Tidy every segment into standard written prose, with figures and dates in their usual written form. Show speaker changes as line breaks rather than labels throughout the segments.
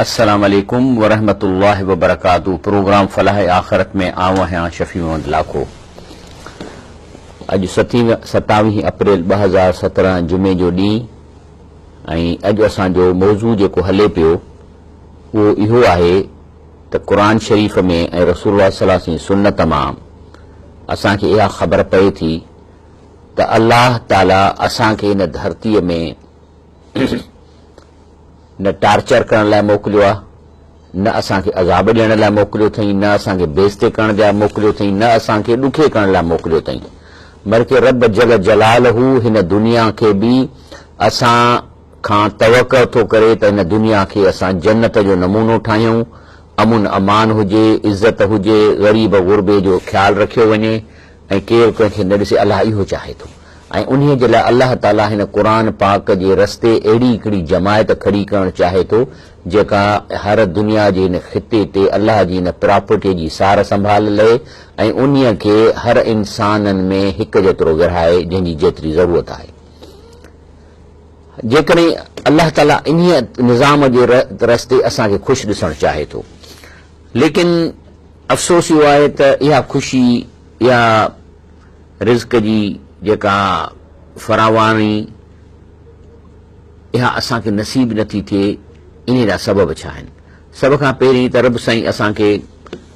السلام عليڪم ورحمة الله وبرڪاته پروگرام فلاح آخرت ۾ آئون آهيان شفيع محمد لاکو اڄ ستاويهه اپريل 2017 جمعي جو ڏينهن ۽ اڄ اسان جو موضوع جيڪو هلي پيو اهو اهو آهي ته قرآن شريف ۾ ۽ رسول الله صلي الله عليه وسلم جي سنت مان اسان کي اها خبر پئي ٿي ته الله تعالي اسان کي هن ڌرتيء ۾ نه ٽارچر ڪرڻ لاء موڪليو آهي، نه اسان کي عذاب ڏيڻ لاء موڪليو اٿئين، نه اسان کي بيعزتي ڪرڻ لاء موڪليو اٿئين، نه اسان کي ڏکي ڪرڻ لاء موڪليو اٿئين، بلڪه رب جل جلاله هن دنيا کي به اسان کان توقع ٿو ڪري ته هن دنيا کي اسان جنت جو نمونو ٺاهيون، امن امان هجي، عزت هجي، غريب غربي جو خيال رکيو وڃي ۽ ڪير ڪنهن کي نه ڏسي، الله اهو چاهي ٿو. ۽ انهيء جي لاء الله تعاليٰ هن قرآن پاڪ جي رستي اهڙي هڪڙي جماعت کڙي ڪرڻ چاهي ٿو جيڪا هر دنيا جي هن خطي تي الله جي هن پراپرٽيء جي سار سنڀال لهي ۽ انهيء کي هر انسانن ۾ هڪ جيترو ورهائي جنهن جي جيتري ضرورت آهي. جيڪڏهن الله تعاليٰ انهيء نظام جي رستي اسان کي خوش ڏسڻ چاهي ٿو. ليڪن افسوس اهو آهي ته اها خوشي اها رزق جي جيڪا فراواني اها اسان کي نصيب نه ٿي ٿئي انهي جا سبب ڇا آهن؟ سڀ کان پهرين ته رب سائين اسان کي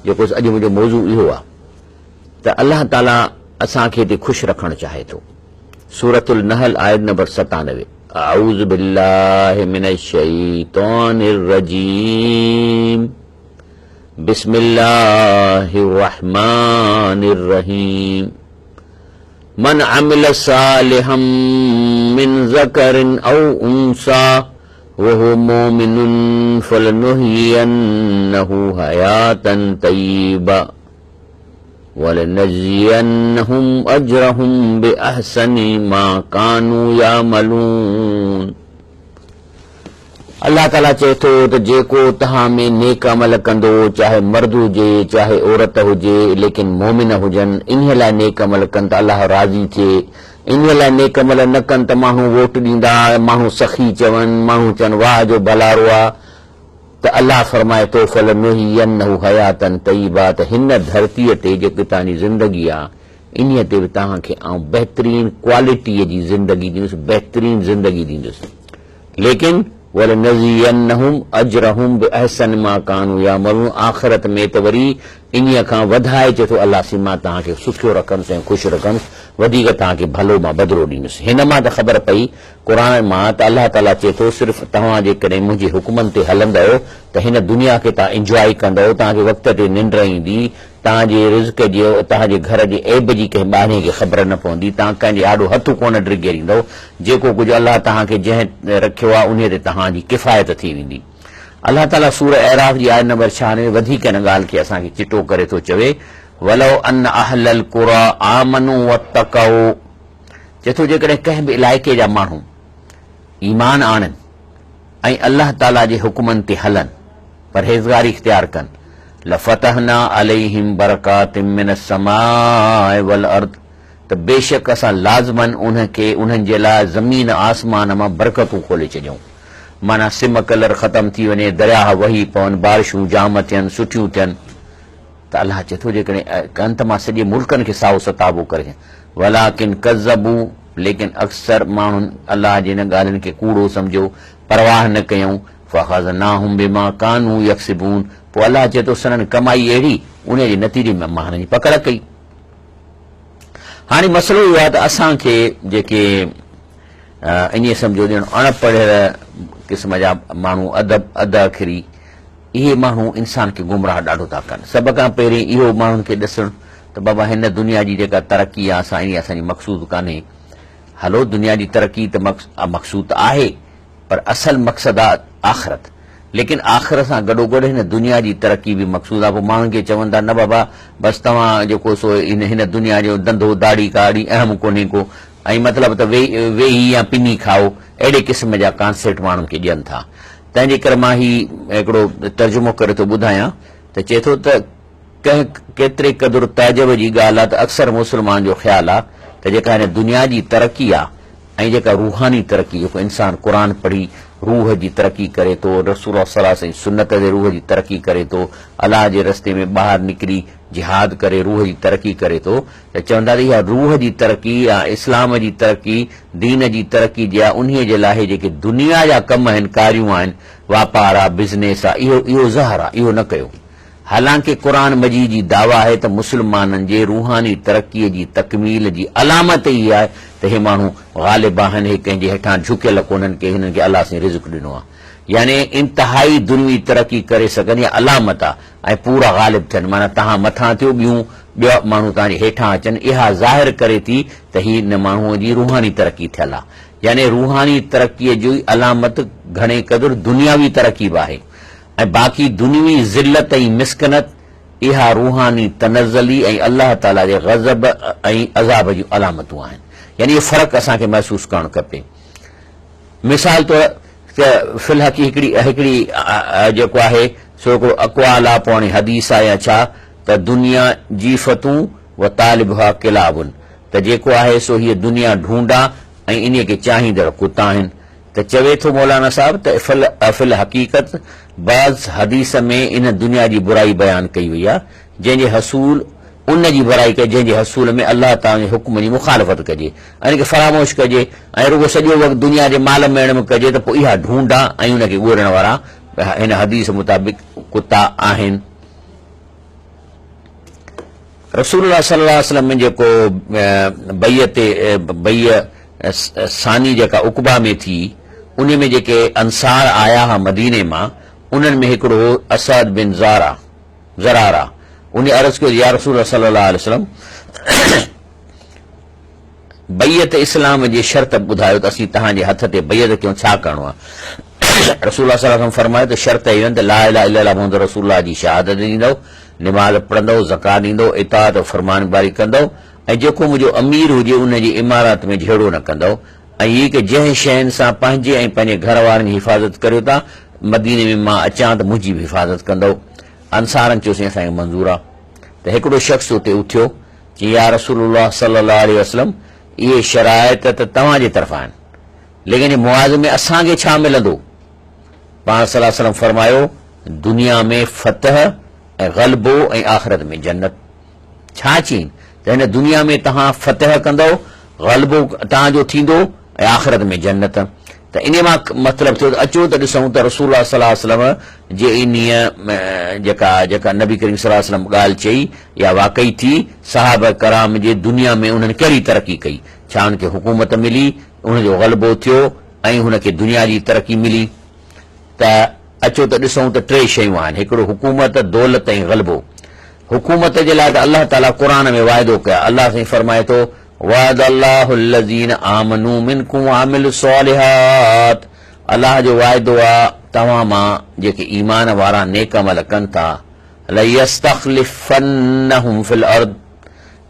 جيڪو اڄ منهنجو موضوع اهو آهي ته الله تعالي اسان کي هتي خوش رکڻ چاهي ٿو. سورة النحل آيت نمبر 97 اعوذ بالله من الشيطان الرجيم بسم الله الرحمن الرحيم من عمل صالحا من ذكر او انثى وهو مؤمن فلنحيينه حياة طيبة ولنجزينهم اجرهم باحسن ما كانوا يعملون الله تعاليٰ چئي ٿو ته جيڪو توهان ۾ نيڪ عمل ڪندو، چاهي مرد هجي چاهي عورت هجي، ليڪن مؤمن هجن، انهيء لاء نيڪ عمل ڪن ته الله راضي ٿئي، انهيء لاء نيڪ عمل نه ڪن ته ماڻهو ووٽ ڏيندا، ماڻهو سخي چون، ماڻهو چون واهه جو ڀلارو آ، ته الله فرمائي ٿو فلنحيينه حياة طيبة ته هن ڌرتيء تي جيڪي توهان جي زندگي آ، انهيء تي به توهان کي آئون بهترين ڪوالٽيء جي زندگي ڏيندس، بهترين زندگي ڏيندس. ليڪن ولنجزينهم اجرهم باحسن ما ڪانوا يعملون آخرت ۾ ته وري انهيء کان وڌائي چئي ٿو الله سين مان توهان کي سکيو رکندس ۽ خوش رکندس وڌيڪ توهان کي ڀلو مان بدلو ڏيندس هن مان ته خبر پئي قرآن مان ته الله تعاليٰ چئي ٿو صرف توهان جيڪڏهن منهنجي حڪمن تي هلندؤ ته هن دنيا کي توهان انجواء ڪندؤ توهان کي وقت تي ننڊ ايندي توهان جي رزق جي توهان جي گهر جي عيب جي ڪنهن ٻانهي کي خبر نه پوندي، توهان ڪنهن جي آڏو هٿ ڪونه ڊگهيريندؤ، جيڪو ڪجهه الله توهان کي جنهن رکيو آهي انهيء تي توهان جي ڪفايت ٿي ويندي. الله تعاليٰ سورة اعراف جي آيت نمبر 96 وڌيڪ ان ڳالهه کي اسان کي چٽو ڪري ٿو چوي، ولو ان اهل القريٰ آمنوا واتقوا چئي ٿو جيڪڏهن ڪنهن به علائقي جا ماڻهو ايمان آڻن ۽ الله تعاليٰ جي حڪمن تي هلن، پرهيزگاري اختيار ڪن، لفتحنا عليهم برڪات من السماء والارض ته بيشڪ اسان لازماً انهن کي انهن جي لاء زمين آسمان مان برڪتون کولي ڇڏيون. معنيٰ سم ڪلر ختم ٿي وڃي، درياهه وهي پون، بارشون جام ٿين، سٺيون ٿين. ته الله چئي ٿو جيڪڏهن ڪن ته مان سڄي ملڪن کي سائو ستابو ڪري ڇڏيان. ولڪن ڪذبوا ليڪن اڪثر ماڻهن الله جي انهن ڳالهين کي ڪوڙو سمجهيو، پرواهه نه ڪيائون، فاخذناهم بما ڪانوا يڪسبون پوء الله چئي ٿو سندن ڪمائي اهڙي، انهيء جي نتيجي ۾ مان هنن جي پڪڙ ڪئي. هاڻي مسئلو اهو آهي ته اسان کي جيڪي ائين سمجهو ڄڻ اڻ پڙهيل قسم جا ماڻهو ادب اڌ اکري اهي ماڻهو انسان کي گمراهه ڏاڍو ٿا ڪن. سڀ کان پهرين اهو ماڻهن کي ڏسڻ ته بابا هن دنيا جي جيڪا ترقي آهي اسان اها اسان جي مقصود ڪانهي. هلو دنيا جي ترقي ته مقصود ته آهي پر اصل مقصد آ آخرت. ليڪن آخرت سان گڏوگڏ هن دنيا جي ترقي به مقصود آ. پوء ماڻهن کي چون ٿا نه بابا بس توهان جيڪو سو هن دنيا جو ڌنڌو داڙهي ڪاڙهي اهم ڪونهي ڪو ۽ مطلب ته ويهي يا پني کائو اهڙي قسم جا ڪانسيپٽ ماڻهن کي ڏين ٿا. تنهن جي ڪري مان هي هڪڙو ترجمو ڪري ٿو ٻڌايان ته چئي ٿو ته ڪنهن ڪيتري قدر تعجب جي ڳالهه آ ته اڪثر مسلمان جو خيال آ ته جيڪا هن دنيا جي ترقي آ ۽ جيڪا روحاني ترقي جيڪو انسان قرآن پڙهي روح جي ترقي ڪري ٿو، رسول الله صلي الله عليه وسلم جي سنت تي روح جي ترقي ڪري ٿو، الله جي رستي ۾ ٻاهر نڪري جهاد ڪري روح جي ترقي ڪري ٿو ته چوندا ته اها روح جي ترقي يا اسلام جي ترقي، دين جي ترقي جي آ انهيء جي لاء هي جيڪي دنيا جا ڪم آهن، ڪاريون آهن، واپار آ، بزنيس آ، اهو اهو زهر آ، اهو نه ڪيو. حالانڪه قرآن مجيد جي دعويٰ آهي ته مسلمانن جي روحاني ترقيء جي تڪميل جي علامت ئي اها آهي ته هي ماڻهو غالب آهن، هي ڪنهن جي هيٺان جهڪيل ڪونهن ڪي هنن کي الله سائين رزق ڏنو آهي. يعني انتهائي دنوي ترقي ڪري سگهن اها علامت آهي ۽ پورا غالب ٿين معنيٰ توهان مٿان ٿيو ٻيون ٻيا ماڻهو توهان جي هيٺان اچن اها ظاهر ڪري ٿي ته هي ان ماڻهوء جي روحاني ترقي ٿيل آهي. يعني روحاني ترقيء جي علامت گهڻي قدر دنياوي ترقي به آهي. ۽ باقي دنيوي ذلت ۽ مسڪنت اها روحاني تنزلي ۽ الله تعاليٰ جي غضب ۽ عذاب جون علامتون آهن. يعني اهو فرق اسان کي محسوس ڪرڻ کپي. مثال طور ته في الحقيقي هڪڙي هڪڙي جيڪو آهي سو هڪڙو اقوال آ پوڻي حديث آ يا ڇا ته دنيا جيفتون و طالبها ڪلاب ته جيڪو آهي سو هيء دنيا ڍونڍ آ ۽ انهيء کي چاهيندڙ ڪتا آهن. ته چوي ٿو مولانا صاحب ته في الحقيقت بعض حديث ۾ ان دنيا جي برائي بيان ڪئي وئي آهي جنهن جي حصول ان جي برائي ڪئي جنهن جي حصول ۾ الله تعالي جي حڪم جي مخالفت ڪجي ۽ ان کي فراموش ڪجي ۽ رڳو سڄو وقت دنيا جي مال ميڙ ۾ ڪجي ته پوء اها ڍونڍ آهي ۽ ان کي ڳولڻ وارا هن حديث مطابق ڪتا آهن. رسول الله صلي الله عليه وسلم جيڪو بيعت بيع ثاني جيڪا عقبه ۾ ٿي ان ۾ جيڪي انصار آيا ها مديني مان انهن ۾ هڪڙو هو اسعد بن زارا زراره ان عرض ڪيو يا رسول الله صلي الله عليه وسلم بيعت اسلام جي شرط ٻڌايو ته اسين توهان جي هٿ تي بيعت ڪيون ڇا ڪرڻو آهي؟ رسول الله صلي الله عليه وسلم فرمايو ته شرط اهي آهن ته لا اله الا الله محمد رسول الله جي شهادت ڏيندؤ، نماز پڙهندؤ، زڪوات ڏيندؤ، اطاعت و فرمانباري ڪندؤ ۽ جيڪو منهنجو امير هجي ان جي امارات ۾ جهيڙو نه ڪندؤ ۽ هي ڪه جنهن شين سان پنهنجي ۽ پنهنجي گهر وارن جي حفاظت ڪريو ٿا مديني ۾ مان اچان ته منهنجي به حفاظت ڪندؤ. انصارن چيو سائين اسان کي منظور آهي ته هڪڙو شخص اتي اٿيو چي يا رسول الله صلي الله عليه وسلم اهي شرائط ته توهان جي طرفان آهن ليڪن جي معاوضي ۾ اسان کي ڇا ملندو؟ پاڻ صلي الله عليه وسلم فرمايو دنيا ۾ فتح ۽ غلبو ۽ آخرت ۾ جنت. ڇا چين ته هن دنيا ۾ توهان فتح ڪندؤ، غلبو توهان جو ٿيندو ۽ آخرت ۾ جنت. ته انهيء مان مطلب ٿيو ته اچو ته ڏسون ته رسول الله صلي الله عليه وسلم جي انهيء جيڪا جيڪا نبي ڪريم صلي الله عليه وسلم ڳالهه چئي اها واقعي ٿي، صحابه ڪرام جي دنيا ۾ انهن ڪهڙي ترقي ڪئي، ڇا انهن کي حڪومت ملي، انهن جو غلبو ٿيو ۽ هن کي دنيا جي ترقي ملي؟ ته اچو ته ڏسون ته ٽي شيون آهن، هڪڙو حڪومت، دولت ۽ غلبو. حڪومت جي لاء ته الله تعاليٰ قرآن ۾ واعدو ڪيو آهي، الله سائين فرمائي ٿو، وعد الله الذين آمنوا منڪم وعملوا الصالحات الله جو وعدو آ توهان مان جيڪي ايمان وارا نيڪ عمل ڪن ٿا ليستخلفنهم في الارض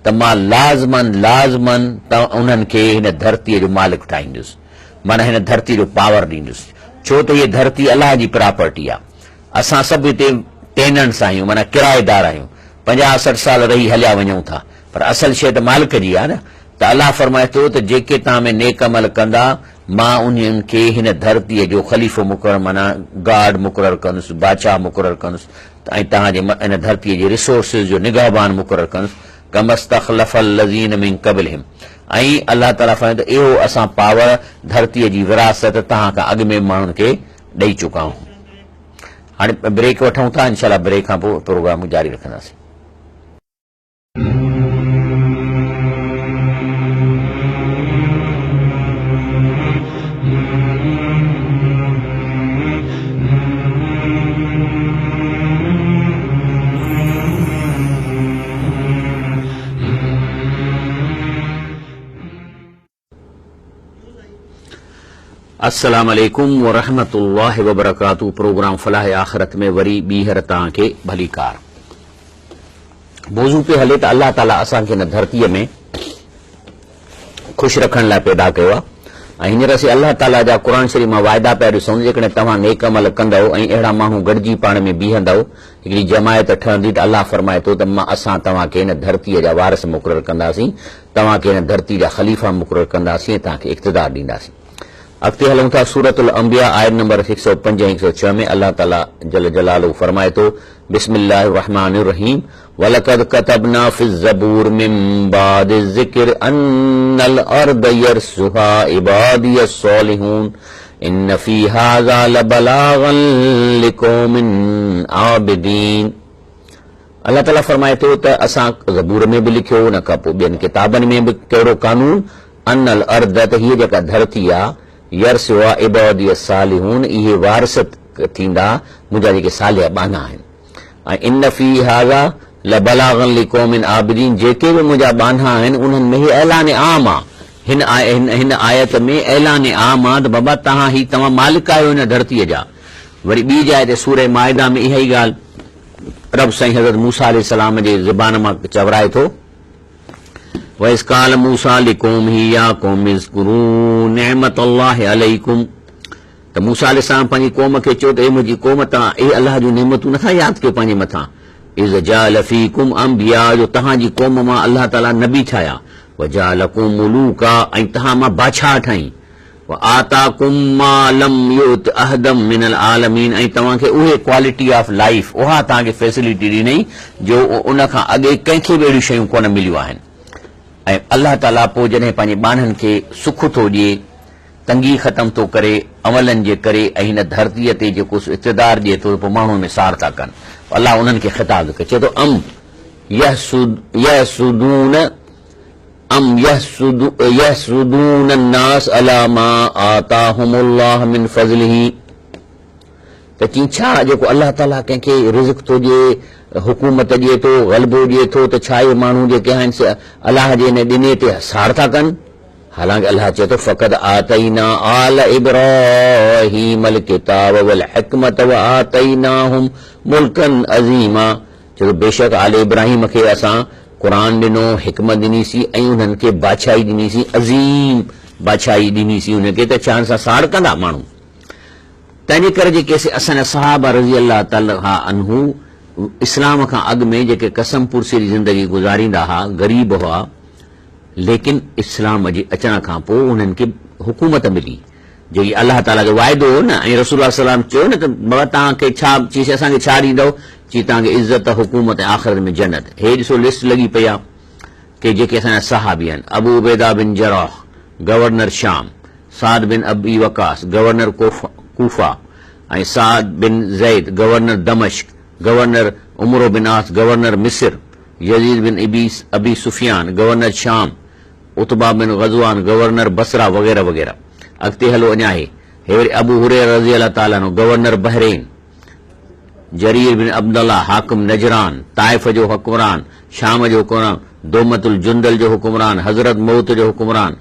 ته مان لازماً لازماً انهن کي هن ڌرتيء جو مالڪ ٺاهيندس معنيٰ هن ڌرتيء جو پاور ڏيندس ڇو ته هيء ڌرتي الله جي پراپرٽي آ اسان سڀ هتي ٽيننٽس آهيون معنيٰ ڪرائيدار آهيون پنجاهه 60 سال رهي هليا وڃون ٿا پر اصل شيء ته مالڪ جي آهي نه ته الله فرمائي ٿو ته جيڪي توهان ۾ نيڪ عمل ڪندا مان انهن کي هن ڌرتيء جو خليفو مقرر معنيٰ گارڊ مقرر ڪندس بادشاهه مقرر ڪندس ۽ توهان جي ان ڌرتيء جي ريسورسز جو نگهبان مقرر ڪندس ڪما استخلف الذين من قبلهم ۽ الله تعاليٰ فرمائي ٿو ته اهو اسان پاور ڌرتيء جي وراثت توهان کان اڳ ۾ ماڻهن کي ڏئي چڪا آهيون. هاڻي بريڪ وٺون ٿا انشاء الله بريڪ کان پوء پروگرام جاري رکنداسين. السلام عليڪم ورحمة الله وبرڪاته پروگرام فلاح آخرت ۾ وري ٻيهر توهان کي ڀليڪار. موضوع پيو هلي ته الله تعالي اسان کي هن ڌرتيء ۾ خوش رکڻ لاء پيدا ڪيو آهي ۽ هينئر اسين الله تعالي جا قرآن شريف مان واعدا پيا ڏسون جيڪڏهن توهان نيڪ عمل ڪندؤ ۽ اهڙا ماڻهو گڏجي پاڻ ۾ بيهندؤ هڪڙي جماعت ٺهندي ته الله فرمائي ٿو ته مان اسان توهان کي هن ڌرتيء جا وارث مقرر ڪنداسين توهان کي هن ڌرتي جا خليفا مقرر ڪنداسين ۽ توهان کي اقتدار ڏينداسين. اڳتي هلون ٿا سورة الانبياء آيت نمبر 105 ۽ 106 ۾ الله تعالي جل جلاله فرمائي ٿو، بسم الله الرحمٰن الرحيم ولقد ڪتبنا في الزبور من بعد الذڪر ان الارض يرثها عبادي الصالحون ان في هذا لبلاغا لقوم عابدين. الله تعالي فرمائي ٿو ته اسان زبور ۾ به لکيو ان کان پوء ٻين ڪتابن ۾ به ڪهڙو قانون ان الارض ته هيء جيڪا ڌرتي آ يرثها عبادي الصالحون اهي وارث ٿيندا منهنجا جيڪي صالح ٻانها آهن ۽ ان في هذا لبلاغا لقوم عابدين جيڪي به منهنجا ٻانها آهن انهن ۾ هي اعلان عام آ هن هن آيت ۾ اعلان عام آ ته بابا توهان هي توهان مالڪ آهيو هن ڌرتيء جا وري ٻي جاء تي سوره مائده ۾ اها ئي ڳالهه رب سائين حضرت موسيٰ عليه السلام جي زبان مان چورائي ٿو، واذ قال موسيٰ لقومه يا قوم اذڪروا نعمت الله عليڪم ته موسيٰ عليه السلام پنهنجي قوم کي چيو ته اي منهنجي قوم توهان اهي الله جون نعمتون نٿا ياد ڪيو پنهنجي مٿان اذ جعل فيڪم انبياء جو توهان جي قوم مان الله تعاليٰ نبي ٺاهيا وجعلڪم ملوڪا ۽ توهان مان بادشاهه ٺاهين وآتاڪم ما لم يؤت احدا من العالمين ۽ توهان کي اهي ڪوالٽي آف لائيف اها توهان کي فيسلٽي ڏنئي جو ان کان اڳي ڪنهن کي به اهڙيون شيون ڪونه مليون آهن ۽ الله تعاليٰ پوء جڏهن پنهنجي ٻانهن کي سک ٿو ڏئي تنگي ختم ٿو ڪري عملن جي ڪري ۽ هن ڌرتيء تي جيڪو سو اقتدار ڏئي ٿو ته پوء ماڻهن ۾ ساڙ ٿا ڪن الله انهن کي خطاب ٿو ڪري چئي ٿو ام يحسدون ام يحسدون الناس علي ما آتاهم الله من فضله ته چين ڇا جيڪو الله تعاليٰ ڪنهن کي رزق ٿو ڏئي، حڪومت ڏئي ٿو، غلبو ڏئي ٿو ته ڇا اهي ماڻهو جيڪي آهن سي الله جي ان ڏني تي ساڙ ٿا ڪن؟ حالانڪ الله چئي ٿو فقد آتينا آل ابراهيم الڪتاب والحڪمة وآتيناهم ملڪا عظيما چئي ٿو بيشڪ آل ابراهيم کي اسان قرآن ڏنو، حڪمت ڏني سين ۽ انهن کي بادشاهي ڏني سين، عظيم بادشاهي ڏني سين انهن کي ته ڇا ان سان ساڙ ڪندا ماڻهو؟ تنهنجي ڪري جيڪي سي اسان جا صحابه رضي الله تعالٰي عنه اسلام کان اڳ ۾ جيڪي قسم پرسي جي زندگي گذاريندا ها، غريب هئا، ليڪن اسلام جي اچڻ کان پوء انهن کي حڪومت ملي، جيڪي الله تعاليٰ جو واعدو هو نه ۽ رسول الله صلي الله عليه وسلم چيو نه ته بابا توهان کي ڇا چيس اسان کي ڇا ڏيندؤ چي توهان کي عزت حڪومت ۽ آخرت ۾ جنت هي ڏسو لسٽ لڳي پئي آهي ڪي جيڪي اسان جا صحابي آهن ابو عبيده بن جراح گورنر شام سعد بن ابي وقاص گورنر ڪوفه ۽ سعد بن زيد گورنر دمشق گورنر عمرو بن عاص گورنر مصر يزيد بن ابي سفيان گورنر شام عتبه بن غزوان گورنر بصره وغيره وغيره. اڳتي هلو اڃا هي هي وري ابو هريره رضي الله تعالٰي عنه گورنر بحرين، جرير بن عبدالله حاڪم نجران، طائف جو حڪمران، شام جو حڪمران، دومة الجندل جو حڪمران، حضرت موت جو حڪمران،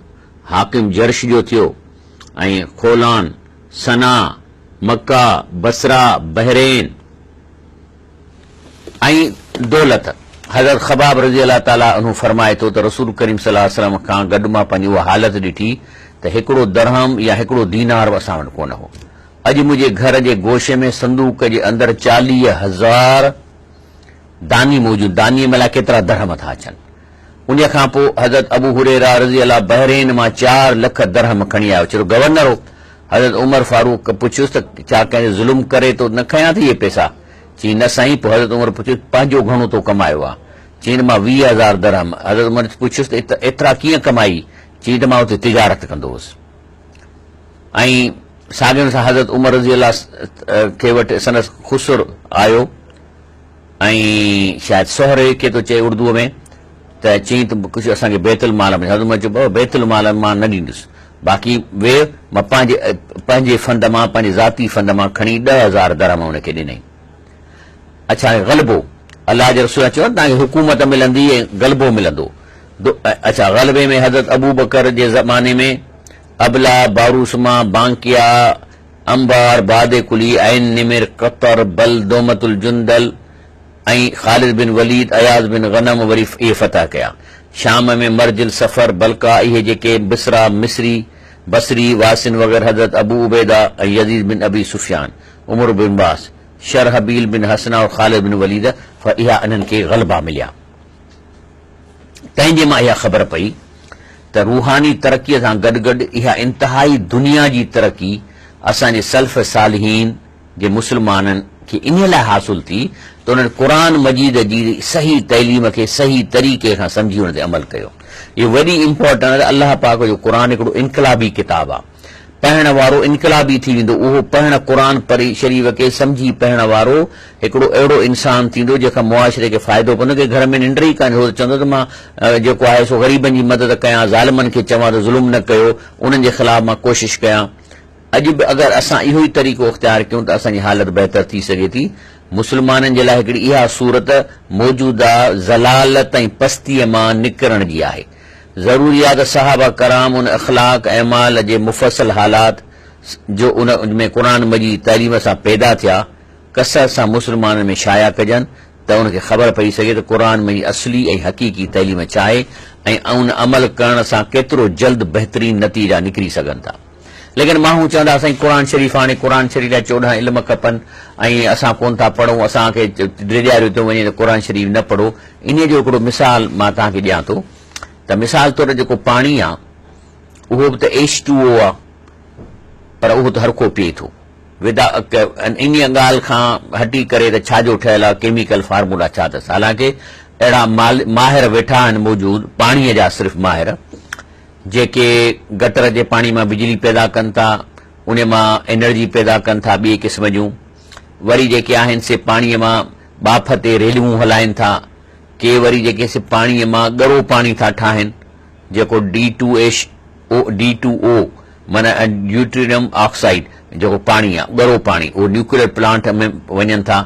حاڪم جرش جو ٿيو ۽ خولان، صنعا، مڪه، بصره، بحرين. ۽ دولت، حضرت خباب رضي الله تعالٰي عنه فرمائي ٿو ته رسول ڪريم صلي الله عليه وسلم کان گڏ مان پنهنجي اها حالت ڏٺي ته هڪڙو درهم يا هڪڙو دينار به اسان وٽ ڪونه هو. اڄ منهنجي گهر جي گوشي ۾ صندوق جي اندر 40,000 داني موجود، دانيء ۾ الائي ڪيترا درهم ٿا اچن. انهيء کان پوء حضرت ابو هريره رضي الله بحرين مان چار لک درهم کڻي آيو، ڇو ته گورنر هو. حضرت عمر فاروق پڇيس ته ڇا ڪنهن تي ظلم ڪري تو نه کنيا اٿئي اهي پئسا؟ چيائين نه سائين، پوء حضرت عمر پڇيس پنهنجو گهڻو تو ڪمايو آ؟ چيائين ته مان 20,000 درهم. حضرت عمر پڇيس ته ايترا ڪيئن ڪمائي؟ چيائين ته مان اتي تجارت ڪندو هوس. ۽ ساڳين سان حضرت عمر رضي الله کي وٽ سندس خسر آيو. ۽ شايد سهري کي ٿو چئي اردوء ۾ ته چيائين ته ڪجهه اسان کي بيت المال ۾ حضرت عمر چيو بابا بيت المال مان نه ڏيندس باقي ويهه مان پنهنجي پنهنجي فند مان پنهنجي ذاتي فند مان کڻي 10,000 درهم ان کي ڏنائين. اڇا هاڻي غلبو الله جي رسول چيو توهان کي حڪومت ملندي ۽ غلبو ملندو اڇا غلبي ۾ حضرت ابوبڪر جي زماني ۾ ابلا باروسما بانڪيا انبار، باد قلي، عين نمر، قطر، بل، دومة الجندل ۽ خالد بن وليد، اياز بن غنم وري اهي فتح ڪيا. شام ۾ مرج الصفر، بلقاء اهي جيڪي بصره، مصري، بصري، واسين وغيره حضرت ابو عبيده ۽ يزيد بن ابي سفيان، عمرو بن باس، شرحبيل بن حسنه اور خالد بن وليد اها انهن کي غلبا مليا. تنهن جي مان اها خبر پئي. ته روحاني ترقيء سان گڏ گڏ اها انتهائي دنيا جي ترقي اسان جي سلف صالحين جي مسلمانن کي انهيء لاء حاصل ٿي ته انهن قرآن مجيد جي صحيح تعليم کي صحيح طريقي کان سمجهي ان تي عمل ڪيو. اهو ويري امپارٽنٽ آهي ته الله پاڪ جو قرآن هڪڙو انقلابي ڪتاب آهي. پڙهڻ وارو انقلابي ٿي ويندو. اهو پڙهڻ قرآن شريف کي سمجهي پڙهڻ وارو هڪڙو اهڙو انسان ٿيندو جنهن کان معاشري کي فائدو پوندو. ڪنهن گهر ۾ ننڊ ئي ڪانه هو ته چوندو ته مان جيڪو آهي سو غريبن جي مدد ڪيان، ظالمن کي چوان ته ظلم نه ڪيو، انهن جي خلاف مان ڪوشش ڪيان. اڄ به اگر اسان اهو ئي طريقو اختيار ڪيون ته اسان جي حالت بهتر ٿي سگهي ٿي. مسلمانن جي لاء هڪڙي اها صورت موجوده ذلالت ۽ پستيء مان نڪرڻ جي آهي. ضروري آهي ته صحابه ڪرام ان اخلاق اعمال جي مفصل حالات جو ان ۾ قرآن مجيد جي تعليم سان پيدا ٿيا، ڪثرت سان مسلمانن ۾ شايع ڪجن ته ان کي خبر پئجي سگهي ته قرآن مجيد اصلي ۽ حقيقي تعليم ڇا آهي ۽ ان عمل ڪرڻ سان ڪيترو جلد بهترين نتيجا نڪري سگهن ٿا. ليڪن ماڻهو چوندا سائين قرآن شريف هاڻي قرآن شريف لاء 14 علم کپن ۽ اسان ڪونه ٿا پڙهون اسان کي ڊيڄاريو ٿو وڃي ته قرآن شريف نه پڙهو. انهيء جو هڪڙو مثال مان توهان کي ڏيان ٿو ته مثال طور جيڪو پاڻي آ اهو به ته ايڇ ٽو او آ پر اهو ته هر ڪو پيئي ٿو ودا انهيء ڳالهه کان هٽي ڪري ته ڇا جو ٺهيل آ ڪيميڪل فارمولا ڇا اٿس حالانڪه اهڙا ماهر ويٺا آهن موجود پاڻيء جا صرف ماهر جيڪي گٽر جي پاڻي مان بجلي پيدا ڪن ٿا، ان مان انرجي پيدا ڪن ٿا ٻئي قسم جون، وري جيڪي آهن سي پاڻي مان ٻاڦ تي ريلون هلائين ٿا، ڪي وري جيڪي سي پاڻي مان ڳرو پاڻي ٿا ٺاهين، جيڪو D two H O, D two O, معنيٰ ڊيوٽريم آڪسائيڊ جيڪو پاڻي آهي، ڳرو پاڻي، اهو نيوڪليئر پلانٽ ۾ وڃن ٿا.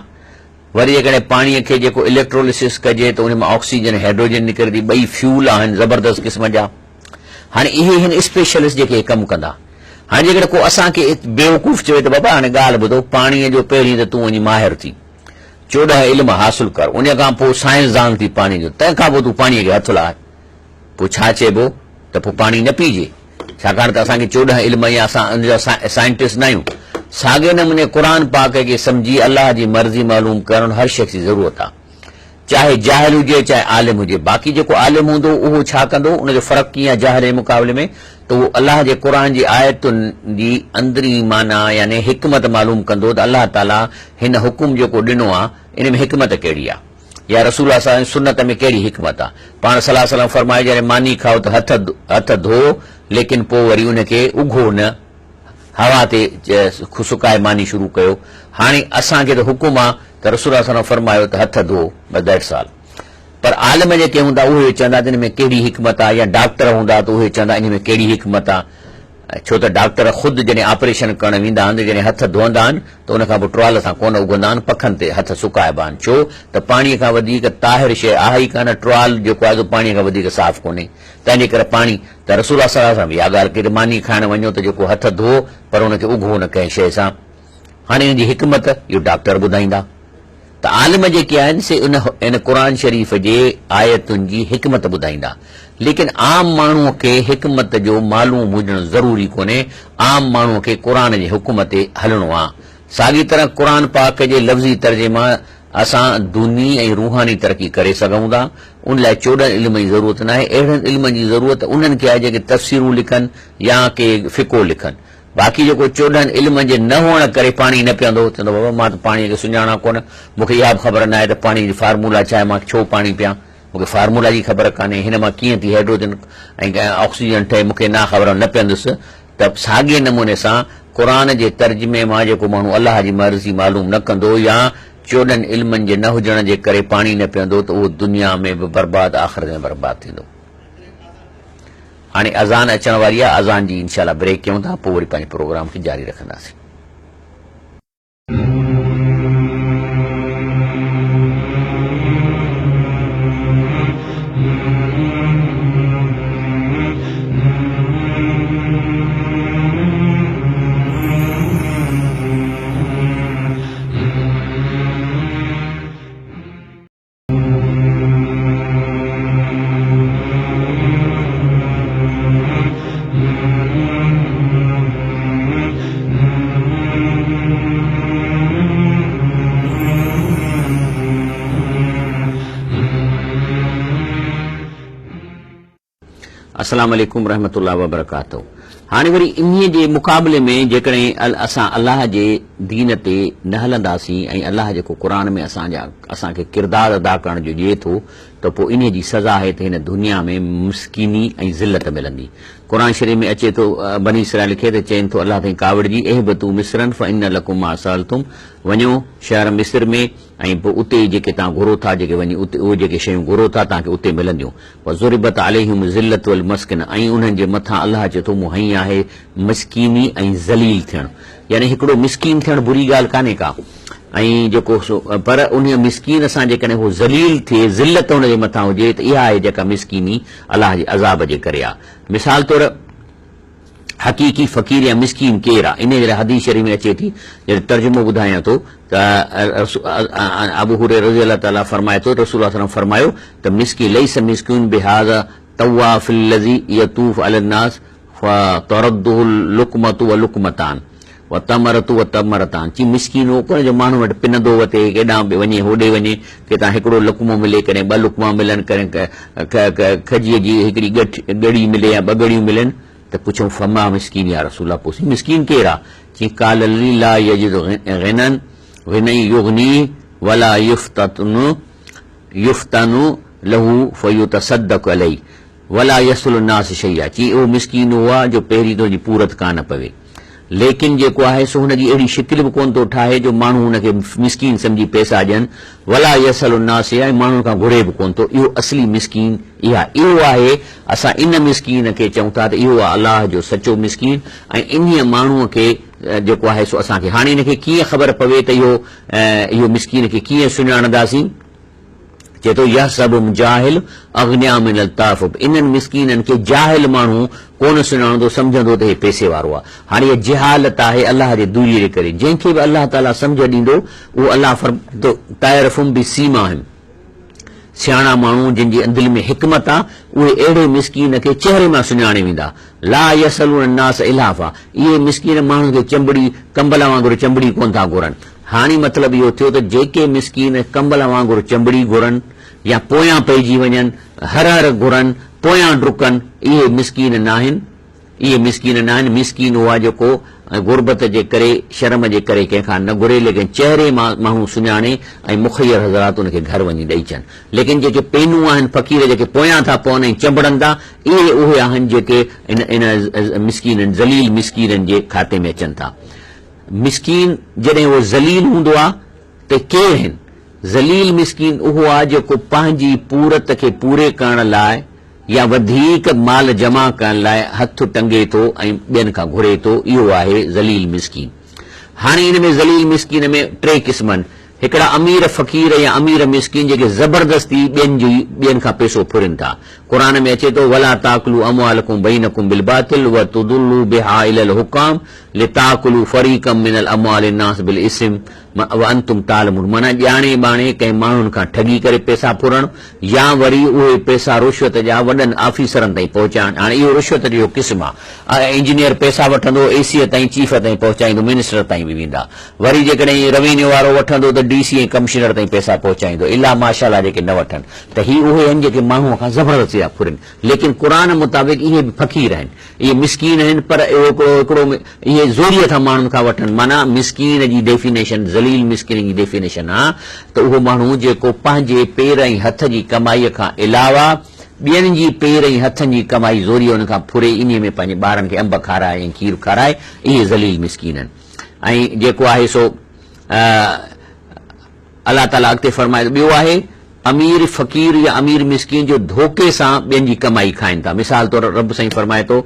وري جيڪڏهن پاڻيء کي جيڪو اليڪٽروليسس ڪجي ته ان مان آڪسيجن ۽ هيڊروجن نڪري ٿي، ٻئي فيول آهن زبردست قسم جا. هاڻي اهي هن اسپيشلسٽ جيڪي هي ڪم ڪندا. هاڻي جيڪڏهن ڪو اسان کي بيوقوف چوي ته بابا هاڻي ڳالهه ٻڌو، پاڻيء جو پهرين ته تون وڃي ماهر ٿي، 14 علم حاصل ڪر، ان کان پوء سائنسدان ٿي پاڻيء جو، تنهن کان پوء تون پاڻيء کي هٿ لاء. پوء ڇا چئبو ته پوء پاڻي نه پيئجي؟ ڇاڪاڻ ته اسان کي 14 علم يا اسان ان جا سائنٽسٽ ناهيون. ساڳئي نموني قرآن پاڪ کي سمجهي الله جي مرضي معلوم ڪرڻ هر شخص جي ضرورت آ. چاهي جاهل هجي چاهي عالم هجي. باقي جيڪو عالم هوندو اهو ڇا ڪندو ان جو فرق ڪيئن آ جاهل جي مقابلي ۾ ته اهو الله جي قرآن جي آيتن جي اندرين معنيٰ يعني حڪمت معلوم ڪندو ته الله تعاليٰ هن حڪم جيڪو ڏنو آ ان ۾ حڪمت ڪهڙي آ. يا رسول الله صلي الله عليه وسلم سنت ۾ ڪهڙي حڪمت آ؟ پاڻ صلي الله عليه وسلم فرمايو جڏهن ماني کائو ته هٿ هٿ ڌوئو ليڪن پوء وري ان کي اگهو نه هوا تي سڪائي ماني شروع ڪيو. هاڻي اسان کي ته حڪم آ ته رسول الله صلي الله عليه وسلم فرمايو ته هٿ ڌوئو بس that's all. پر عالم جيڪي هوندا اهي چوندا ته ان ۾ ڪهڙي حڪمت آ يا ڊاڪٽر هوندا ته اهي چوندا ان ۾ ڪهڙي حڪمت آ. ڇو ته ڊاڪٽر خود جڏهن آپريشن ڪرڻ ويندا آهن ته جڏهن هٿ ڌوئندا آهن ته ان کان پوء ٽوال سان ڪونه اگهندا آهن، پکن تي هٿ سڪائبا آهن، ڇو ته پاڻيء کان وڌيڪ طاهر شيء آهي ئي ڪانه، ٽوال جيڪو آهي سو پاڻيء کان وڌيڪ صاف ڪونهي، تنهن جي ڪري پاڻي ته رسول الله صلي الله عليه وسلم اها ڳالهه ڪئي ته ماني کائڻ وڃو ته جيڪو هٿ ڌوئو پر ان کي اگهو نه ڪنهن شيء سان. هاڻي ان جي حڪمت اهو ڊاڪٽر ٻڌائيندا ته عالم جيڪي آهن سي ان قرآن شريف جي آيتن جي حڪمت ٻڌائيندا ليڪن عام ماڻهو کي حڪمت جو معلوم هجڻ ضروري ڪونهي عام ماڻهو کي قرآن جي حڪم تي هلڻو آ ساڳي طرح قرآن پاڪ جي لفظي ترجمي مان اسان دني ۽ روحاني ترقي ڪري سگهون ٿا ان لاء 14 علم جي ضرورت ناهي اهڙن علمن جي ضرورت انهن کي آهي جيڪي تفسيرون لکن يا ڪي فقه لکن باقي جيڪو 14 علمن جي نه هئڻ ڪري پاڻي نه پيئندو هو، چوندو بابا مان ته پاڻيء کي سڃاڻان ڪونه، مون کي اها به خبر ناهي ته پاڻيء جي فارمولا ڇا آهي، مان ڇو پاڻي پيان، مون کي فارمولا جي خبر ڪانهي، هن مان ڪيئن ٿي هيڊروجن ۽ آڪسيجن ٺهي، مون کي نه خبر، نه پيئندس. ته ساڳئي نموني سان قرآن جي ترجمي مان جيڪو ماڻهو الله جي مرضي معلوم نه ڪندو يا 14 علمن جي نه هجڻ جي ڪري پاڻي نه پيئندو ته اهو دنيا ۾ به برباد آخرت ۾ برباد ٿيندو. هاڻي اذان اچڻ واري آهي اذان جي انشاء الله بريڪ ڪيون ٿا پوء وري پنهنجي پروگرام کي جاري رکنداسين. السلام عليڪم ورحمة الله وبرڪاته هاڻي وري انهي جي مقابلي ۾ جيڪڏهن اسان الله جي دين تي نه هلنداسين ۽ الله جيڪو قرآن ۾ اسان جا اسان کي ڪردار ادا ڪرڻ جو ڏئي ٿو ته پوء انهي جي سزا آهي ته هن دنيا ۾ مسڪيني ۽ ذلت ملندي. قرآن شريف ۾ اچي ٿو بني اسرائيل کي ته چين ٿو الله تائين ڪاوڙجي اهبطوا مصرا فان لڪم ما سألتم وڃو شهر مصر ۾ ۽ پوء اتي جيڪي توهان گهرو ٿا جيڪي وڃي اتي اهي جيڪي شيون گهرو ٿا توهان کي اتي ملنديون وضربت عليهم الذلة والمسڪنة ۽ انهن جي مٿان الله چئي ٿو مون هنئي آهي مسڪيني ۽ ذليل ٿيڻ يعني هڪڙو مسڪين ٿيڻ بري ڳالهه ڪانهي ڪا ۽ جيڪو سو پر انهيء مسڪين سان جيڪڏهن هو ذليل ٿئي ذلت ان جي مٿان هجي ته اها آهي جيڪا مسڪيني الله جي عذاب جي ڪري آهي مثال طور حقيقي فقير يا مسڪين ڪير آهي انهيء جي لاء حديث شريف ۾ اچي ٿي جڏهن ترجمو ٻڌايان ٿو ته ابو هريره رضي الله تعالٰي فرمائي ٿو رسول الله صلي الله عليه وسلم فرمايو ته مسڪين ليس مسڪين بهذا طواف الذي يطوف علي الناس فترده اللقمة ولقمتان وتمرة وتمرتان چي مسڪين اهو ڪونهي جو ماڻهن وٽ پنندو وتي ڪيڏانهن به وڃي هوڏي وڃي ڪٿان هڪڙو لقمو ملي ڪڏهن ٻه لقما ملن ڪڏهن کجيء جي هڪڙي ڳٺ ڳڙي ملي يا ٻه ڳڙيون ملن ته پڇيائون فما مسڪين يا رسول الله پوء سائين مسڪين ڪير آ چي قال الذي لا يجد غنًا غنًا يغنيه ولا يفتطن يفتن له فيتصدق عليه ولا يسئل الناس شيئا چي اهو مسڪين اهو آهي جو پهرين ته ان جي پورت ڪانه پوي ليڪن جيڪو آهي سو هن جي اهڙي شڪل به ڪونه ٿو ٺاهي جو ماڻهو هن کي مسڪين سمجهي پئسا ڏين ولا يسئل الناس شيئا ۽ ماڻهن کان گهري به ڪونه ٿو اهو اصلي مسڪين اها اهو آهي اسان ان مسڪين کي چئون ٿا ته اهو آهي الله جو سچو مسڪين ۽ انهيء ماڻهوء کي جيڪو آهي سو اسان کي هاڻي ان کي ڪيئن خبر پوي ته اهو اهو مسڪين کي ڪيئن سڃاڻنداسين؟ چئي ٿو، يحسبهم جاهل اغنياء من التعفف انهن مسڪينن کي جاهل ماڻهو ڪونه سڃاڻندو، سمجهندو ته هي پئسي وارو آهي. هاڻي اها جهالت آهي الله جي دوريء جي ڪري. جنهن کي به الله تعاليٰ سمجهه ڏيندو، اهو الله فرمائي ٿو، تعرفهم بسيماهم سياڻا ماڻهو جن جي دل ۾ حڪمت آهي، اهي اهڙي مسڪين کي چهري مان سڃاڻي ويندا. لا يسئلون الناس الحافا اهي مسڪين ماڻهن کي چنبڙي، ڪمبل وانگر چنبڙي ڪونه ٿا گهرن. هاڻي مطلب اهو ٿيو ته جيڪي مسڪين ڪمبل وانگر چنبڙي گهرن يا پويان پئجي وڃن، هر هر گهرن، پويان ڊڪن، اهي مسڪين ناهن، اهي مسڪين ناهن، مسڪين اهو آهي جيڪو غربت جي ڪري، شرم جي ڪري ڪنهن کان نه گهري، ليڪن چهري مان ماڻهو سڃاڻي ۽ مخير حضرات ان کي گهر وڃي ڏئي اچن. ليڪن جيڪي پينو آهن، فقير جيڪي پويان ٿا پون ۽ چنبڙن ٿا، اهي اهي آهن جيڪي ان ان مسڪينن، ذليل مسڪينن جي کاتي ۾ اچن ٿا. مسڪين جڏهن اهو ذليل هوندو آ ته ڪير هن؟ ذليل مسڪين اهو آ جيڪو پنهنجي پورت کي پوري ڪرڻ لاء يا وڌيڪ مال جمع ڪرڻ لاء هٿ ٽنگي ٿو ۽ ٻين کان گهري ٿو اهو آهي ذليل مسڪين. هاڻي ان ۾ ذليل مسڪين ۾ ٽي قسم آهن هڪڙا امير فقير يا امير مسڪين جيڪي زبردستي ٻين جي ٻين کان پيسو ڦرين ٿا. قرآن ۾ اچي ٿو ولا تاڪلوا اموالڪم بينڪم بالباطل وتدلوا بها الي الحڪام لتاڪلوا فريقا من الاموال الناس بالاثم وانتم تعلمون معنيٰ ڄاڻي ٻاڻي ڪنهن ماڻهن کان ٺڳي ڪري پيسا ڦرڻ يا وري اهي پيسا رشوت جا وڏن آفيسرن تائين پهچائڻ هاڻي اهو رشوت جو قسم آهي انجنيئر پيسا وٺندو اي سيء تائين چيف تائين پهچائيندو منسٽر تائين به ويندا وري جيڪڏهن روينيو وارو وٺندو ته ڊي سي ۽ ڪمشنر تائين پيسا پهچائيندو الا ماشاء الله جيڪي نه وٺن ته هي اهي آهن جيڪي ماڻهوء کان زبردستي ٿا ڦرين ليڪن قرآن مطابق اهي به فقير آهن اهي مسڪين آهن پر اهو هڪڙو هڪڙو اهي زوريء ٿا ماڻهن کان وٺن معنيٰ مسڪين جي ڊيفينيشن ذليل مسڪين جي ڊيفينيشن آ ته اهو ماڻهو جيڪو پنهنجي پير ۽ هٿ جي ڪمائيء کان علاوه ٻين جي پير ۽ هٿن جي ڪمائي زوريء ان کان ڦري انهيء ۾ پنهنجي ٻارن کي انب کارائي ۽ کير کارائي اهي ذليل مسڪين آهن ۽ جيڪو آهي سو الله تعاليٰ اڳتي فرمائي ٿو، ٻيو آهي امير فقير يا امير مسڪين جو ڌوڪي سان ٻين جي ڪمائي کائن ٿا. مثال طور رب سائين فرمائي ٿو،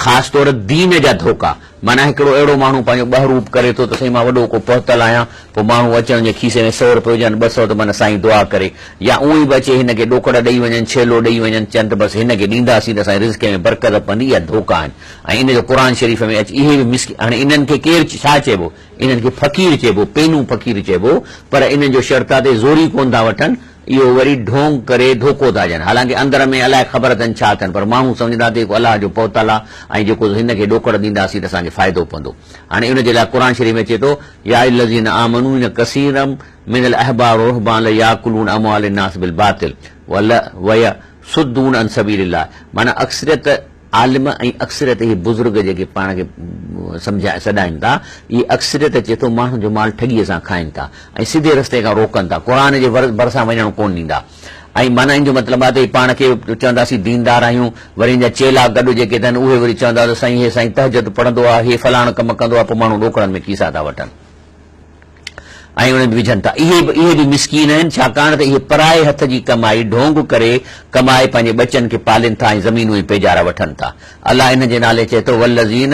خاص طور دين جا ڌوڪا، معنيٰ هڪڙو اهڙو ماڻهو پنهنجو ٻهروپ ڪري ٿو ته سائين مان وڏو ڪو پهتل آهيان، پوء ماڻهو اچن ان جي کيسي ۾ سئو روپيو هجن ٻه سئو ته معنيٰ سائين دعا ڪري يا اونئن ئي به اچي هن کي ڏوڪڙ ڏئي وڃن ڇيلو ڏئي وڃن چون ته بس هن کي ڏينداسين ته اسان جي رزق ۾ برڪت پوندي اها ڌوڪا آهن ۽ ان جو قرآن شريف ۾ اچ اهي به مسڪين هاڻي انهن کي ڪير ڇا چئبو انهن کي فقير چئبو، پينو فقير چئبو، پر انهن جو شرط آ ته زوري ڪونه ٿا وٺن، اهو وري ڍونگ ڪري ڌوڪو ٿا ڏين، حالانڪه اندر ۾ الائي خبر اٿن ڇا اٿن، پر ماڻهو سمجهندا ته هي الله جو پهتل آ ۽ جيڪو هن کي ڏوڪڙ ڏينداسين ته اسان کي فائدو پوندو. هاڻي ان جي لاء قرآن شريف ۾ اچي ٿو، يا ايها الذين آمنوا ان ڪثيرا من الاحبار والرهبان لياڪلون اموال الناس بالباطل ويصدون. صدون عن سبيل الله معنيٰ اڪثريت عالم ۽ اڪثريت اهي بزرگ جيڪي پاڻ کي سمجهائي سڏائين ٿا، اهي اڪثريت چئي ٿو ماڻهن جو مال ٺڳيء سان کائين ٿا ۽ سڌي رستي کان روڪن ٿا، قرآن جي ڀرسان وڃڻ ڪونه ڏيندا ۽ معنيٰ ان جو مطلب آهي ته اهي پاڻ کي چوندا اسين ديندار آهيون، وري ان جا چيلا گڏ جيڪي اٿن اهي وري چوندا ته سائين هي سائين تهجد پڙهندو آهي، هي فلاڻو ڪم ڪندو آهي، پوء ماڻهو ڏوڪڙن ۾ کيسا ٿا وٺن. ۽ انهن ۾ وجهن ٿا. اهي به اهي به مسڪين آهن، ڇاڪاڻ ته اهي پرائي هٿ جي ڪمائي ڍونگ ڪري ڪمائي پنهنجي ٻچن کي پالين ٿا ۽ زمينون ۽ پيجارا وٺن ٿا. الله انهن جي نالي چئي ٿو، والذين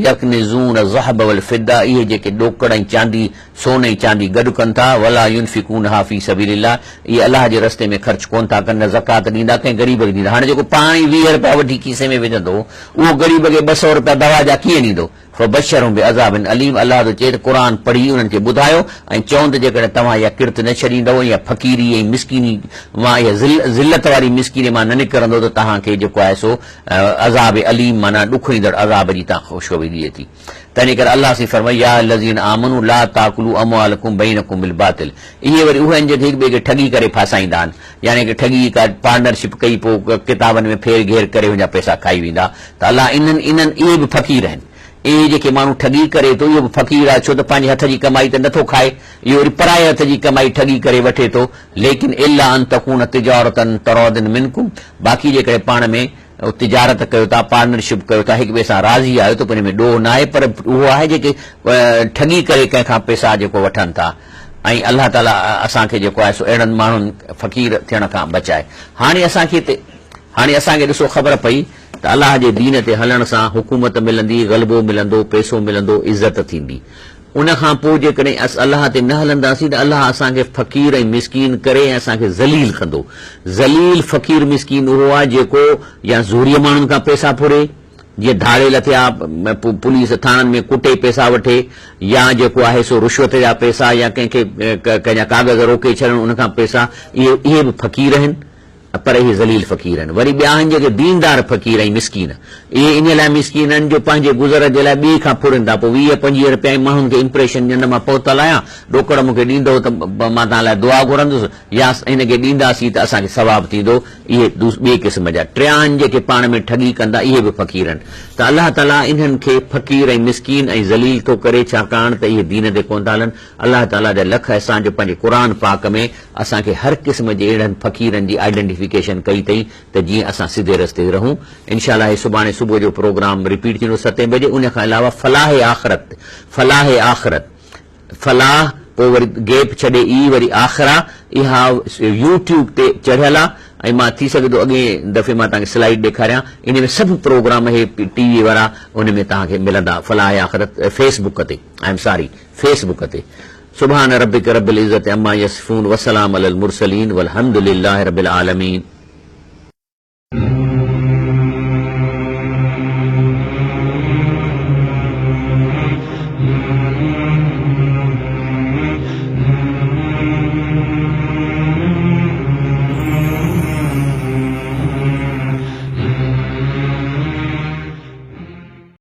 يڪنزون الذهب والفضة اهي جيڪي ڏوڪڙ ۽ چاندي، سون ۽ چاندي، گڏ ڪن ٿا، ولا ينفقونها في سبيل الله اهي الله جي رستي ۾ خرچ ڪونه ٿا ڪن، نه زڪوات ڏيندا، ڪنهن غريب کي ڏيندا. هاڻي جيڪو پاڻ ئي 20 رپيا وٺي کيسي ۾ وجهندو، اهو غريب کي 200 رپيا دوا جا ڪيئن ڏيندو؟ فبشرهم بعذاب اليم الله ٿو چئي ته قرآن پڙهي انهن کي ٻڌايو ۽ چئون ته جيڪڏهن توهان اها ڪرت نه ڇڏيندؤ ۽ اها فقيري ۽ مسڪيني مان اها ذلت واري مسڪيني مان نه نڪرندؤ ته توهان کي جيڪو آهي سو عذاب اليم معنيٰ ڏکوئيندڙ عذاب جي توهان خوشخبري ڏجي ٿي. تنهن ڪري الله سائين فرمايو يا الذين آمنوا لا تاڪلوا اموالڪم بينڪم بالباطل اهي وري اهي آهن جيڪي هڪ ٻئي کي ٺڳي ڪري ڦاسائيندا آهن يعني ڪه ٺڳي ڪا پارٽنرشپ ڪئي پوء ڪتابن ۾ ڦير گهير ڪري هن جا پئسا کائي ويندا ته الله انهن انهن اهي به فقير آهن. اهي جيڪي ماڻهو ٺڳي ڪري ٿو اهو به فقير آهي ڇو ته پنهنجي هٿ جي ڪمائي ته نٿو کائي اهو وري پرائي هٿ جي ڪمائي ٺڳي ڪري وٺي ٿو ليڪن الا ان تڪون تجارة تراض منڪم باقي جيڪڏهن پاڻ ۾ تجارت ڪيو ٿا پارٽنرشپ ڪيو ٿا هڪ ٻئي سان راضي آهيو ته پوء ان ۾ ڏوهه ناهي پر اهو آهي جيڪي ٺڳي ڪري ڪنهن کان پئسا جيڪو وٺن ٿا ۽ الله تعالي اسان کي جيڪو آهي سو اهڙن ماڻهن فقير ٿيڻ کان بچائي هاڻي اسان کي هاڻي اسان کي ڏسو خبر پئي ته الله جي دين تي هلڻ سان حڪومت ملندي، غلبو ملندو، پئسو ملندو، عزت ٿيندي. ان کان پوء جيڪڏهن اس الله تي نه هلنداسين ته الله اسان کي فقير ۽ مسڪين ڪري ۽ اسان کي ذليل ڪندو. ذليل فقير مسڪين اهو آهي جيڪو يا زوريء ماڻهن کان پئسا ڦري، جيئن ڌاڙيل ٿيا، پوليس ٿاڻن ۾ ڪٽي پئسا وٺي يا جيڪو آهي سو رشوت جا پئسا يا ڪنهن کي ڪنهن جا ڪاغذ روڪي ڇڏڻ ان کان پئسا اهي اهي به فقير آهن. پر اهي ذليل فقير آهن. وري ٻيا آهن جيڪي ديندار فقير ۽ مسڪين. اهي انهيء لاء مسڪين آهن جو پنهنجي گذر جي لاء ٻئي کان ڦرين ٿا. پوء 20 25 رپيا ۽ ماڻهن کي امپريشن ڏين ته مان پهتل آهيان، ڏوڪڙ مون کي ڏيندؤ ته مان توهان لاء دعا گهرندس يا هن کي ڏينداسين ته اسان کي ثواب ٿيندو. اهي ٻئي قسم جا. ٽيان آهن جيڪي پاڻ ۾ ٺڳي ڪندا اهي به فقير آهن. ته الله تعاليٰ انهن کي فقير ۽ مسڪين ۽ ذليل ٿو ڪري ڇاڪاڻ ته اهي دين تي ڪونه ٿا هلن. الله تعاليٰ جا لک احسان جو پنهنجي قرآن پاڪ ۾ اسان کي هر قسم جي اهڙن فقيرن جي آئيڊنٽيفڪيشن ڪئي اٿئي ته جيئن اسان سڌي رستي رهون. انشاء الله هي سڀاڻي صبح جو پروگرام رپيٽ ٿيندو ستين بجي ان کان علاوه فلاح آخرت فلاح آخرت فلاح پوء وري گيپ ڇڏي اي وري آخره اها يوٽيوب تي چڙهيل آ ۽ مان ٿي سگهي ٿو اڳئين دفعي مان توهان کي سلائيڊ ڏيکاريان انهي ۾ سڀ پروگرام هي ٽي وي وارا ان ۾ توهان کي ملندا فلاح آخرت فيس بڪ تي I am sorry fee book تي سبحان ربک رب العزت عما يصفون وسلام علي المرسلين والحمد لله رب العالمين.